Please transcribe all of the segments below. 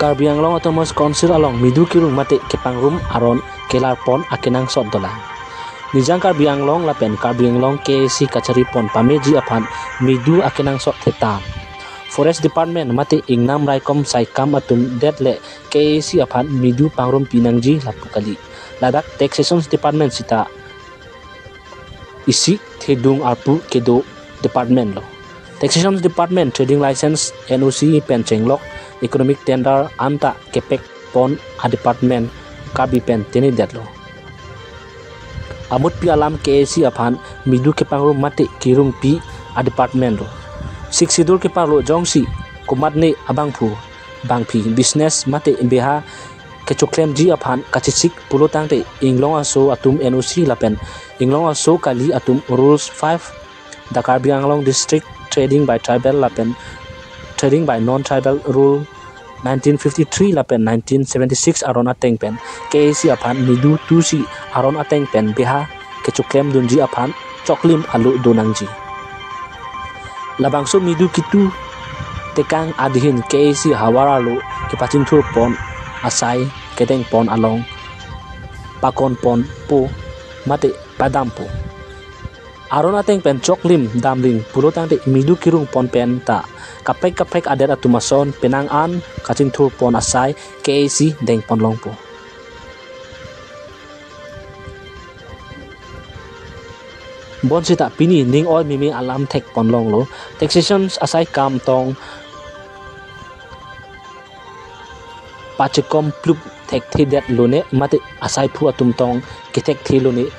Karbi Anglong Autonomous Council along midu kirung mate kepangrum aron kelar pon akenang sot dola. Nijang Karbi Anglong lapen Karbi Anglong KAC Kachari pon pameji aphan midu akenang sot theta. Forest Department mate ingnam raikom saikam atum det le KAC aphan midu pangrum pinangji lapukali. Ladakh Taxation Department sita isi thedung arpu kedo department lo. Taxation Department Trading License NOC penchenglok Economic Tender anta kepek pon a department kabi pen teni det lo. Amut pi alam KAC aphan midu kepangru mate kirung pi a department lo. Six sidur kepanglo jongsi kumatne abangphu bangphi business mate beha kechoklem ji aphan kachisik pulotang te inglong aso atum NOC lapen inglong aso kali atum rules 5 the Karbi Anglong District Trading by Tribal lapen Trading by Non-Tribal Rule 1953 lapen 1976 aron ateng pen KAC aphan midu 2C aron ateng pen beha kechoklem dunji aphan choklim alu donangji. Labangso midu kitu tekang adihin KAC hawaralu kepachinthur pon asai keteng pon along pakon pon po mate padampo. Aron ateng pen choklim damling pulotang te midu kirung pon pen ta kapek kapek adet atumason penang an kachinthur pon asai KAC deng pon longpo. Bon sita pini ning oi mimi alam thek pon long lo taxation asai kam tong pachekom plup thek thi det lone mate asai phu atum tong ketek thi lone.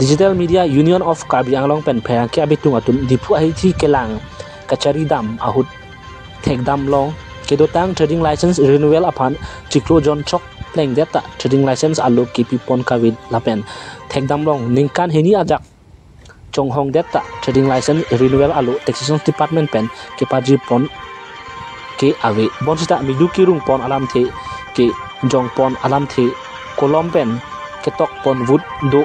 Digital Media Union of Karbi Anglong pen pherang ke abitung atum diphu ahi thi kelang kachari dam ahut thek dam long kedotang trading license renewal aphan chiklo jon chok pleng deta trading license alu kipi pon kawit lapen thek dam long ningkan hini ajak chonghong deta trading license renewal alu taxation department pen kepaji pon ke awe bonsita midu kirung pon alam the ke jong pon alam the kolom pen ketok pon wood do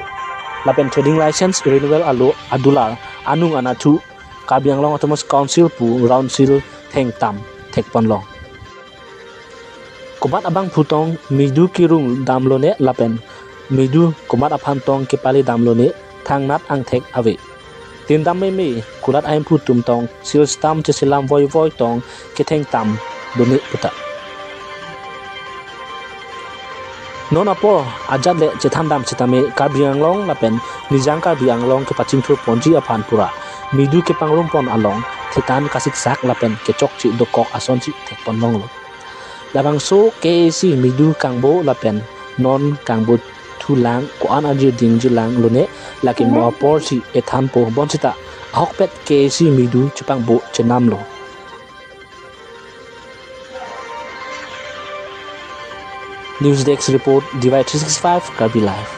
lapen trading license renewal alu adular anung anachu Karbi Anglong Autonomous Council pu round seal theng tam thek pon long. Kumat abang phutong midu kirung damlone lapen midu kumat aphan tong kepali damlone thangnat ang thek awe. Tin dam me me kulat aim phu tum tong sil stam che silam voi voi tong ke theng tam done puta. Non apo ajat le chethan dam chetame Karbi Anglong lapen nijang Karbi Anglong ke pachingthur ponji aphan pura midu ke pangrum pon along thetan kasik sak lapen ke chok chi dokok ason chi thek pon long lo. Labangso KAC midu kangbo lapen non kangbo thulang ko an aji ding ji lang lone lakin mo por chi ethan po bonsita ahokpet KAC midu chupang bo chenam lo. News Desk Report, DY 365, Karbi Live.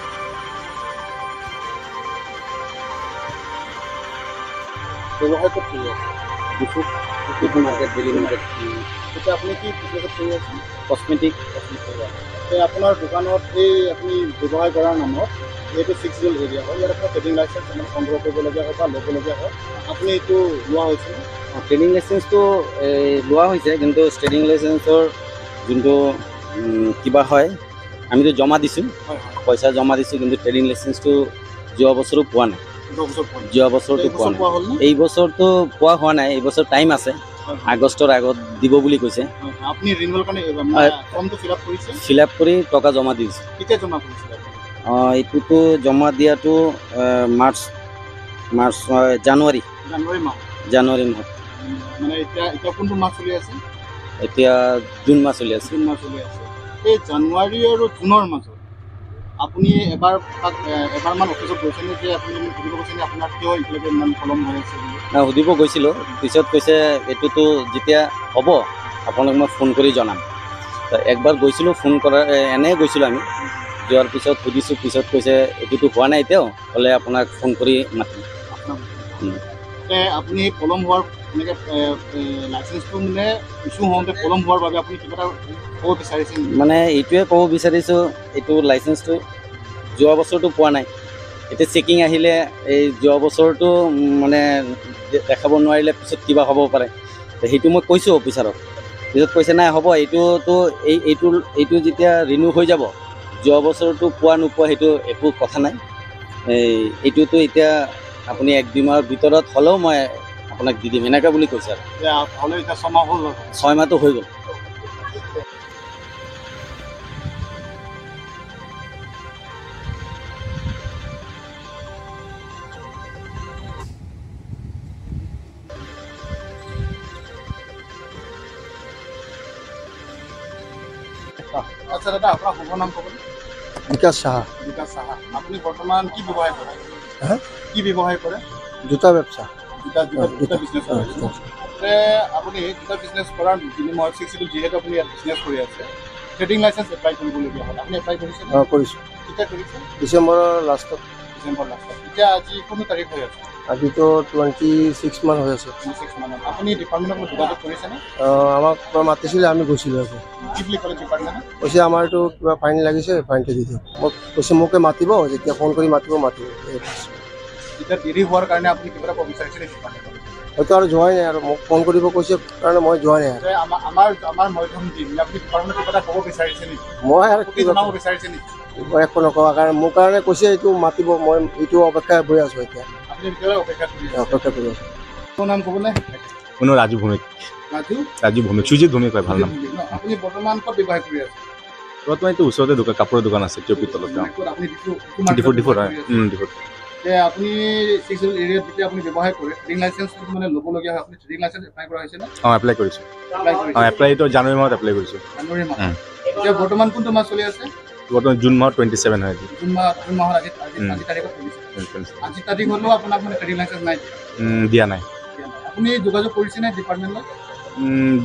আপুনি কি বিজনেছত কৰি আছে? Cosmetic. আপোনাৰ দোকানত এই আপুনি ব্যৱসায় কৰাৰ নামত এইটো 6 জোন এৰিয়া হয়, ইয়াত আপোনাৰ ট্ৰেডিং লাইচেঞ্চ মানে সংগ্ৰহ কৰিবলগীয়া হয় বা ল'বলগীয়া হয়, আপুনি এইটো লোৱা হৈছে? ট্ৰেডিং লাইচেঞ্চটো লোৱা হৈছে, কিন্তু ট্ৰেডিং লাইচেঞ্চৰ যোনটো কিবা হয় আমিতো জমা দিছোঁ, পইচা জমা দিছোঁ, কিন্তু ট্ৰেডিং লাইচেঞ্চটো যোৱা বছৰো পোৱা নাই। যোৱা বছৰটো পোৱা নাই, এই বছৰটো পোৱা হোৱা নাই। এই বছৰ টাইম আছে, আগষ্টৰ আগত দিব বুলি কৈছে। আপুনি ৰিনিউৱেল কাৰণে ফৰ্মটো ফিল আপ কৰিছে? ফিল আপ কৰি টকা জমা দিছে। কেতিয়া জমা কৰিছিলে? এইটোতো জমা দিয়াটো মাৰ্চ মাৰ্চ জানুৱাৰী জানুৱাৰী মাহ জানুৱাৰী মাহত। মানে এতিয়া এতিয়া কোনটো মাহ চলি আছে? এতিয়া জুন মাহ চলি আছে। জুন মাহ চলি আছে। এই জানুৱাৰী আৰু জুনৰ মাজত আপুনি এবাৰ এবাৰমান অফিচত গৈছেনে যে আপুনি সুধিব গৈছেনে আপোনাৰ কিয় এতিয়ালৈকে ইমান পলম হৈ আছে বুলি? না, সুধিব গৈছিলোঁ, পিছত কৈছে এইটোতো যেতিয়া হ'ব আপোনাক মই ফোন কৰি জনাম। একবাৰ গৈছিলোঁ ফোন কৰাৰ, এনেই গৈছিলোঁ আমি, যোৱাৰ পিছত সুধিছোঁ, পিছত কৈছে এইটোতো হোৱা নাই এতিয়াও, হ'লে আপোনাক ফোন কৰি মাতিম। আপুনি পলম হোৱাৰ এনেকৈ লাইচেঞ্চটো মানে ইছ্যু হওঁতে পলম হোৱাৰ বাবে আপুনি কিবা এটা ক'ব বিচাৰিছে? মানে এইটোৱে ক'ব বিচাৰিছোঁ, এইটো লাইচেঞ্চটো যোৱা বছৰটো পোৱা নাই, এতিয়া চেকিং আহিলে এই যোৱা বছৰটো মানে দেখাব নোৱাৰিলে পিছত কিবা হ'ব পাৰে, সেইটো মই কৈছোঁ অফিচাৰক। পিছত কৈছে নাই হ'ব, এইটোতো এইটো এইটো যেতিয়া ৰিনিউ হৈ যাব, যোৱা বছৰটো পোৱা নোপোৱা সেইটো একো কথা নাই, এই এইটোতো এতিয়া আপুনি 1-2 মাহৰ ভিতৰত হ'লেও মই আপোনাক দি দিম এনেকুৱা বুলি কৈছে। আৰু 6 মাহটো হৈ গ'ল। আচ্ছা দাদা, আপোনাৰ শুভ নাম ক'ব? বিকাশ সাহা। বিকাশ সাহা, আপুনি বৰ্তমান কি ব্যৱসায় কৰে? কি ব্যৱসায় কৰে? জোতা ব্যৱসা। জোতা বিজনেছ কৰে। আপুনি জোতা বিজনেছ কৰাৰ বিনিময়ত 6 শিডিউল যিহেতু আপুনি ইয়াত বিজনেছ কৰি আছে, ট্ৰেডিং লাইচেঞ্চ এপ্লাই কৰিবলগীয়া হ'ল, আপুনি এপ্লাই কৰিছে? অঁ, কৰিছোঁ। কেতিয়া কৰিছে? ডিচেম্বৰৰ লাষ্টত। ডিচেম্বৰ লাষ্টত। এতিয়া আজি কোনটো তাৰিখ হৈ আছে? আজিতো 26 মান হৈ আছে। 26 মানত। আপুনি ডিপাৰ্টমেণ্টৰ লগত যোগাযোগ কৰিছেনে? আমাক মাতিছিলে, আমি গৈছিলোঁ। আজি কি বুলি ক'লে ডিপাৰ্টমেণ্টে? কৈছে আমাৰ এইটো কিবা ফাইন লাগিছে, ফাইনটো দি দিয়ক। মোক কৈছে মোকে মাতিব, যেতিয়া ফোন কৰি মাতিব। এতিয়া দেৰি হোৱাৰ কাৰণে আপুনি কিবা এটা ক'ব বিচাৰিছে ডিপাৰ্টমেণ্টত? হয়তো আৰু যোৱাই নাই, আৰু মোক ফোন কৰিব কৈছে কাৰণে মই যোৱা নাই। আমাৰ আমাৰ মধ্যম দিন আপুনি ডিপাৰ্টমেণ্টত কিবা এটা ক'ব বিচাৰিছে নেকি? মই আৰু কি জনাব বিচাৰিছে নেকি? মই একো নকওঁ, কাৰণ মোৰ কাৰণে কৈছে এইটো মাতিব, মই এইটো অপেক্ষা কৰি আছোঁ এতিয়া। আপুনি এতিয়ালৈ অপেক্ষা কৰি আছে? অপেক্ষা কৰি আছোঁ। আপোনাৰ নাম ক'বনে? মোৰ ৰাজু ভৌমিক। ৰাজু ভৌমিক, সুজিত ভৌমিক হয় ভাল নাম। আপুনি বৰ্তমান ক'ত ব্যৱসায় কৰি আছে? বৰ্তমান এইটো ওচৰতে দোকান, কাপোৰৰ দোকান আছে টিঅপিৰ তলত। ডিফুত হয়। ডিফুত। আপুনি 6 শিডিউল এৰিয়াত যেতিয়া আপুনি ব্যৱসায় কৰে, ট্ৰেডিং লাইচেঞ্চ মানে ল'বলগীয়া হয়, আপুনি ট্ৰেডিং লাইচেঞ্চ এপ্লাই কৰা হৈছে নে? অঁ, এপ্লাই কৰিছোঁ। অঁ, এপ্লাইটো জানুৱাৰী মাহত এপ্লাই কৰিছোঁ। জানুৱাৰী মাহত। এতিয়া বৰ্তমান কোনটো মাহ চলি আছে? বৰ্তমান জুন মাহত 27 হয়। জুন মাহৰ আজি তাৰিখত 27। আজি তাৰিখ হ'লেও আপোনাক মানে ট্ৰেডিং লাইচেঞ্চ নাই দিয়া? নাই। আপুনি যোগাযোগ কৰিছেনে ডিপাৰ্টমেণ্টত?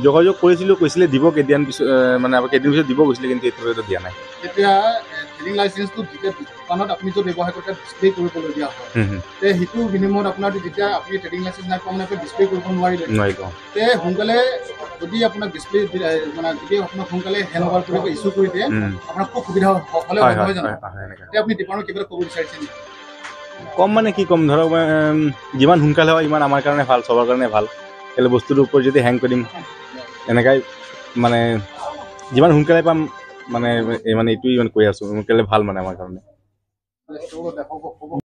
যোগাযোগ কৰিছিলোঁ, কৈছিলে দিব কেইদিন পিছত, মানে কেইদিন পিছত দিব কৈছিলে, কিন্তু এতিয়ালৈকে দিয়া নাই। এতিয়া ট্ৰেডিং লাইচেঞ্চটো যেতিয়া দোকানত আপুনি য'ত ব্যৱসায় কৰে ডিছপ্লে কৰিবলগীয়া হয়, তে সেইটো বিনিময়ত আপোনাৰ যেতিয়া আপুনি ট্ৰেডিং লাইচেঞ্চ নাই পোৱা, মানে আপুনি ডিছপ্লে কৰিব নোৱাৰিলে, নোৱাৰিব। তে সোনকালে যদি আপোনাক ডিছপ্লে মানে যদি আপোনাক সোনকালে হেণ্ড অভাৰ কৰিব ইছ্যু কৰি দিয়ে, আপোনাক খুব সুবিধা হ'লে নহয় জানো? এতিয়া আপুনি ডিপাৰ্টমেণ্ট কিবা এটা ক'ব বিচাৰিছে নেকি? কম মানে কি ক'ম, ধৰক যিমান সোনকালে হয় ইমান আমাৰ কাৰণে ভাল, চবৰ কাৰণে ভাল। কেলে বস্তুটোৰ ওপৰত যদি হেং কৰিম এনেকাই, মানে যিমান সোনকালে পাম মানে মানে এইটোৱে ইমান কৈ আছোঁ, সোনকালে ভাল মানে আমাৰ কাৰণে।